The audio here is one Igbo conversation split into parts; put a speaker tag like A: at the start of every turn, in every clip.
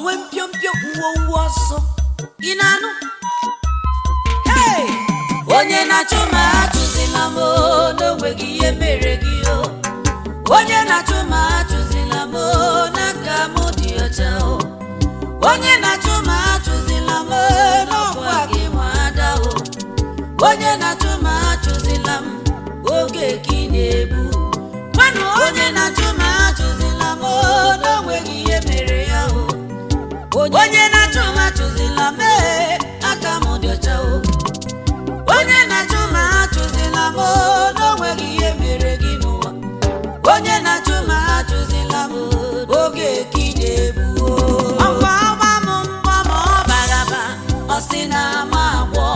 A: Nwee mpiompio uwe uwe ọsọ ị na-anụ. Hey! Onye na-achụ ma achụzila m o, n'onweghị ihe mere gị o. Onye na-achụ ma achụzila m o, n'aka m dị ọcha o. Onye na-achụ ma achụzila m o, n'ọkwa gị nwa ada o. Onye na-achụ ma achụzila m, oge ka ị na-egbu nwanụ. Onye na-achụ ma achụzila m o, n'onweghị ihe mere ya o. Onye na-achụ ma achụzila m ee, aka m dị ọcha o. Onye na-achụ ma achụzila m o, n'onweghị ihe mere gị n'ụwa. Onye na-achụ ma achụzila m, oge ka ị na-egbu o. Ọkwa agba m mgbọ ma ọ bara aba, ọ sị na ama agwọ.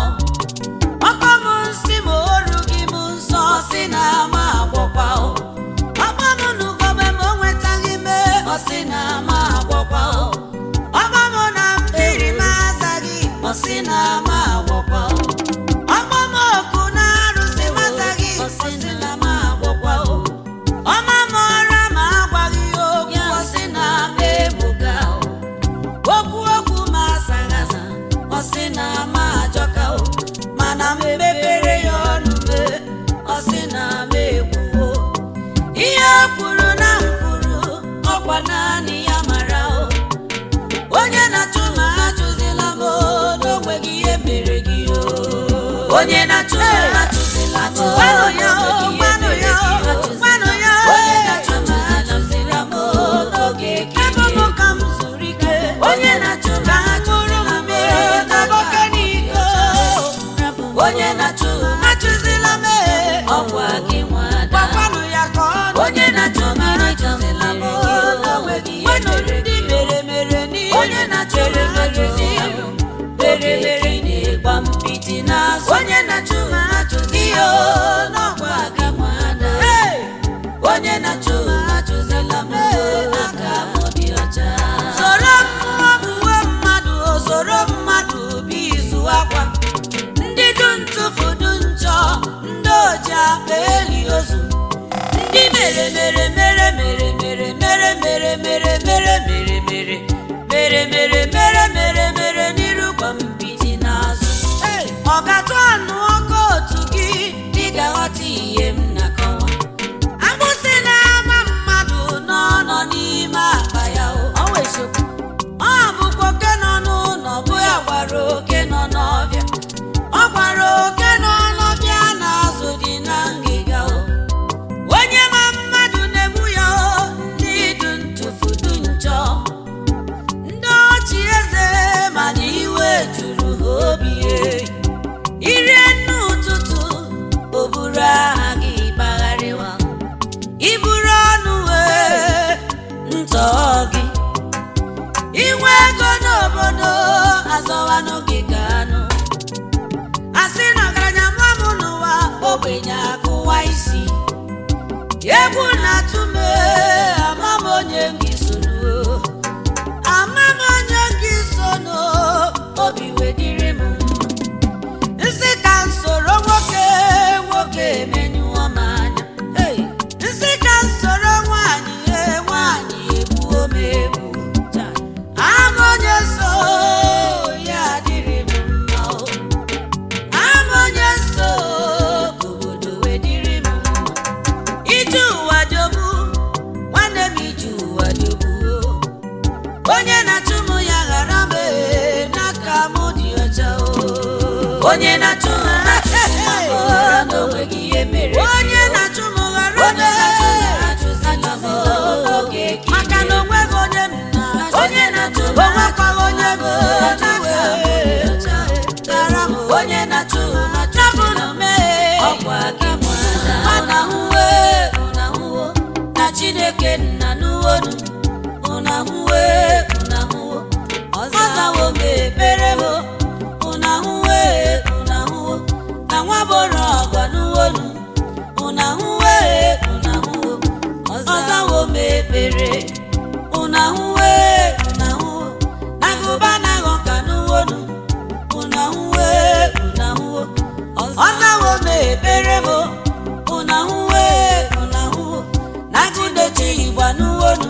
A: Ọkọ m nsị ma orughị m nsọ, ọ sị na ama agwọkwa o. Ọkpọ m n'ugogbe ma o nwetaghị m, ọ sị na ama agwọkwa o. Ọkpọ m na mmiri m azaghị, ọ sị na ama agwọkwa o. Ọkpọ m oku na arụsị m azaghị, ọ sị na ama agwọkwa o. Ọma m ọra ma agwaghị ya okwu, ọ sị na ama ebuka o. Okwu okwu ma azaghị aza, ọ sị na ama ajọka o. Mana m mepere ya ọnụ mee, ọ sị na ama ekwuo ihe o kwuru na m kwuru, ọkwa naanị ya mara o. Onye na-achụ ma achụzila m o, n'onweghị ihe mere gị o. Onye na-achụ ma achụzila m o,
B: Gwanụ ya o,
A: n'onweghị ihe
B: gwanụ
A: mere
B: ya
A: gị
B: o,
A: o.
B: gwanụ ya o.
A: Onye na-achụ ma achụzila m o, n'oge ka
B: Ebe m ka m zuru ike.
A: Onye na-achụ ma
B: Ṅụrụ
A: achụzila m
B: mmiri taboke n'iko.
A: Onye na-achụ
B: Achụzila m e.
A: ọkwa gị nwada.
B: Gwakwanụ ya ka ọ nụ.
A: Onye na-achụ ma achụzila m o, n'onweghị ihe
B: Gwanụ
A: mere
B: ndị
A: gị o.
B: mere mere n'ihu.
A: Onye na-achụ ma achụzila m, mere mere na-egba mpiti n'azụ. Onye na-achụ ma achụzila m o, n'ọkwa gị nwada.
B: Hey!
A: Onye na-achụ ma achụzila m o, aka m dị ọcha.
B: Soro mmụọ gbuwe mmadụ o, soro mmadụ bi izu akwa. Ndị du ntụfu du njọ, ndị oji akpa eli ozu, ndị mere mere mere mere mere mere mere mere mere mere mere mere mere mere mere mere n'iru gwa mpiti n'azụ.
A: Hey!
B: Ọ ga-atụ anụ ọkụ otu gị.
A: Ị ga-aghọta ihe m na-akọwa.
B: Agbụsị na-ama mmadụ n'ọnọ n'ime akpa ya o.
A: Ọ wụ eziokwu.
B: Ọ bụkwa oke nọ n'ụlọ bụ ya gwara oke nọ n'ọbịa. Ọ gwara oke nọ n'ọbịa na azụ dị na ngịga o. Onye ma mmadụ na-egbu ya o, ndị du ntụfu du njọ. Ndị ọchị eze mana iwe juru ha obi e. Irie nne ụtụtụ, o buru aha gị gbagharịwa. Iburu ọnụ wee ntọ gị. Inwe ego n'obodo azọwanụ gị ka anụ. Asị na ọgaranya nwa m n'ụwa, ogbenye akụwa isi. Egwu na-atụ m ee, ama m onye gị soro. Ama m onye gị sono, obi wedịrị m mma. Nsị ka m soro nwoke, nwoke emenyụọ m anya.
A: Hey!
B: Nsị ka m soro nwaanyị, ee, nwaanyị egbuo m egbu.
A: Chai!
B: Ama onye so ya adịrị m mma o. Ama onye so obodo wee dịrị m mma. Ije ụwa jọgbu, nwanne m, ije ụwa jọgbu o. Onye na-achụ m ya ghara m ee, n'aka m dị ọcha o.
A: Onye na-achụ ma achụzila m o, n'onweghị ihe mere gị
B: Onye
A: o.
B: na-achụ m ghara m
A: Onye na-achụ ma
B: ee,
A: achụzila m o, n'oge ka ị
B: maka na onweghị onye m na-achụ.
A: Onye na-achụ m
B: Onwekwaghị onye m
A: n'aka
B: na-achụ
A: m dị ọcha.
B: Ghara m o.
A: Onye na-achụ ma achụzila m, ọkwa gị nwada. Ụna hụwe, ụna hụwo, na Chineke nna n'uwonu. Ụna hụwe, ụna hụwo, ọzawo m ekpere m. Ụna hụwe, ụna hụwo, na nwa boro ọgwa n'uwonu. Ụna hụwe, ụna hụwo,
B: Ọzawo m ekpere. Ụna hụwe, ụna hụwo, agụba na-aghọ ka n'uwonu. Ụna hụwe, ụna hụwo, ọzawo m ekpere m. Ụna hụwe, ụna hụwo, na Chinechi igba n'uwonu.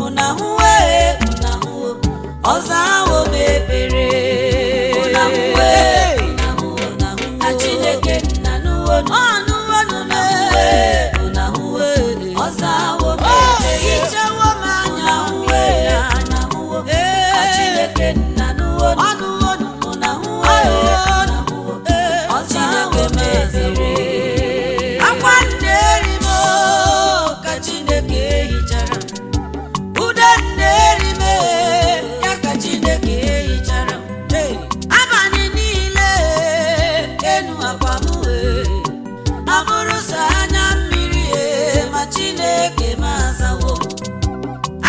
B: Ụna hụwe, ụna hụwo.
A: Ọ zawo m ekpere. Na Chineke nna nụwo nụ. Ọ zawo m ekpere. Hichawo m anya mmiri. Na Chineke nna nụwo nụ. Ọ zawo m ekpere. Akwa nne-eri m o, ka Chineke hichara m. Ude nne-eri m e, ya ka Chineke hichara m. Hey! Abalị niile enu akwa m e, abụrụ sọ anya mmiri e, ma Chineke m azawo.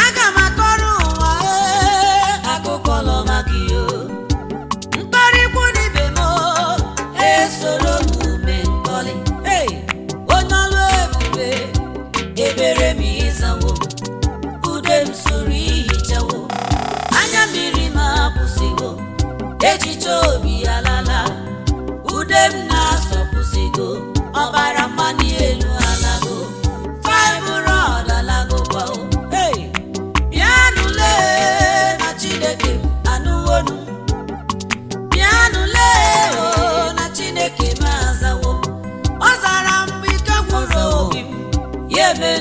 A: Aga m akọrọ ụwa e, akụkọ lọma gị o. Mkparịkwu n'ibe m o, esoro m ume nkọlị. Hey! Onye ọlụ ebube, ebere m ịzawo. Ude m soro ihichawo. Anya mmiri m akwụsịgo. Echiche obi alala. Ude m na-asọpụsịgo. Ọbara mgbali elu alago. Fibroid alago kwa o. Hey! Bịanụ lee na Chineke m anụwonu. Bịanụ lee o na Chineke m azawo. Ọ zara mgbe ike gwụrụ obi m. Ya eme